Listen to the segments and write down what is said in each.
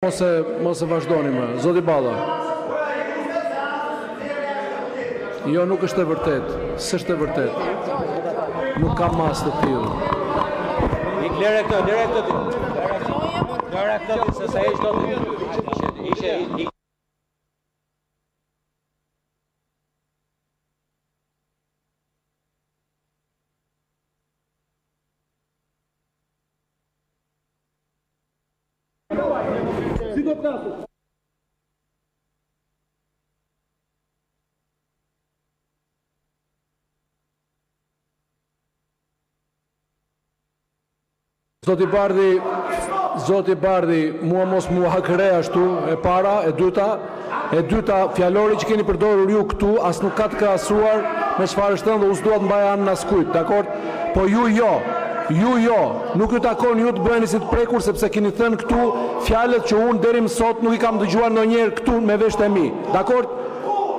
Mos e mos e vazhdoni më. Zoti Balla. Jo, nuk është e vërtetë. S'është e vërtetë. Nuk ka masë të tillë. Ik lëre këtë, lëre këtë ti. Lëre këtë ti, se s'e heq dot. Ishe i Si do të flasësh? Zoti Bardhi, zoti Bardhi, mua mos m'u hakërre ashtu, e para, e dyta, e dyta, fjalori që keni përdorur ju këtu as nuk ka të krahasuar me çfarë është thënë dhe unë s'dua të mbaj anën e askujt, dakord? Po ju jo, ju jo, nuk ju takon ju të bëheni si të prekur sepse keni thënë këtu fjalët që unë deri më sot nuk i kam dëgjuar ndonjëherë këtu me veshët e mi, dakord?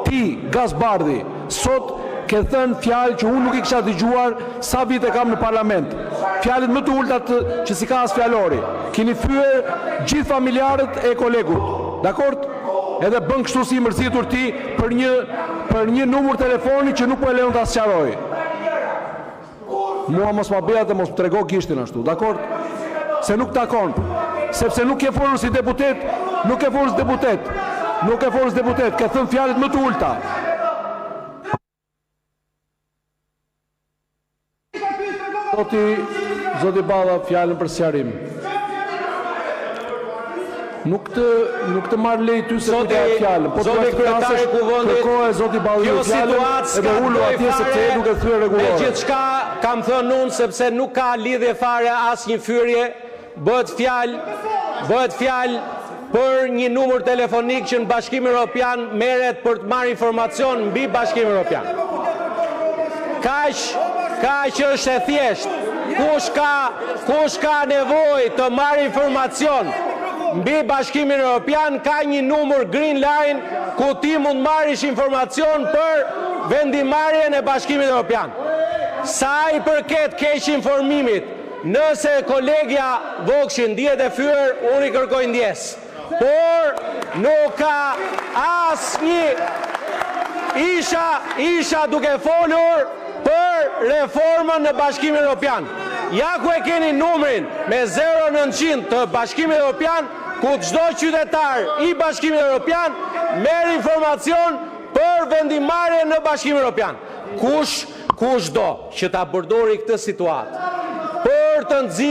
Ti, Gaz Bardhi, sot ke thënë fjalë që unë nuk i kisha dëgjuar sa vite kam në Parlament. Fjalët më të ulëta të, që s'i ka as fjalori. Keni fyer gjithë familjarët e kolegut. Dakord? Edhe bën kështu si i mërzitur ti për një për një numër telefoni që nuk po e lejon ta sqarojë. Mua mos ma bëj atë, mos më trego gishtin ashtu, dakord? Se nuk takon, sepse nuk ke folur si deputet, nuk ke folur si deputet, nuk ke folur si deputet, ke thënë fjalët më të ulëta. Zoti zoti Balla, fjalën për sqarim. Nuk të nuk të marr leje ty se Zoti ku ta fjalën. Po zoti të kryetar i flasësh, Kuvendit, kërkoje zoti Balliu kjo fjalën situatë edhe s'ka të ulu bëjë atje sepse je fare duke thyer me rregulloren. gjithçka kam thënë unë sepse nuk ka lidhje fare asnjë fyerje, bëhet fjalë, bëhet fjalë për një numër telefonik që në Bashkimin Evropian merret për të marrë informacion mbi Bashkimin Evropian. Kaq, kaq është e thjeshtë. Kush ka, kush ka nevojë të marrë informacion mbi Bashkimin Evropian, ka një numër Green Line ku ti mund marrësh informacion për vendimarrjen e Bashkimit Evropian. Sa i përket keq informimit, nëse kolegja Vokshi ndihet e fyer, unë i kërkoj ndjesë. Por nuk ka asnjë isha isha duke folur për reformën në Bashkimin Evropian. Ja ku e keni numrin me 0900 të Bashkimit Evropian, ku çdo qytetar i Bashkimit Evropian merr informacion për vendimarrjen në Bashkimin Evropian. Kush kush do që ta përdori këtë situatë për të nxitur...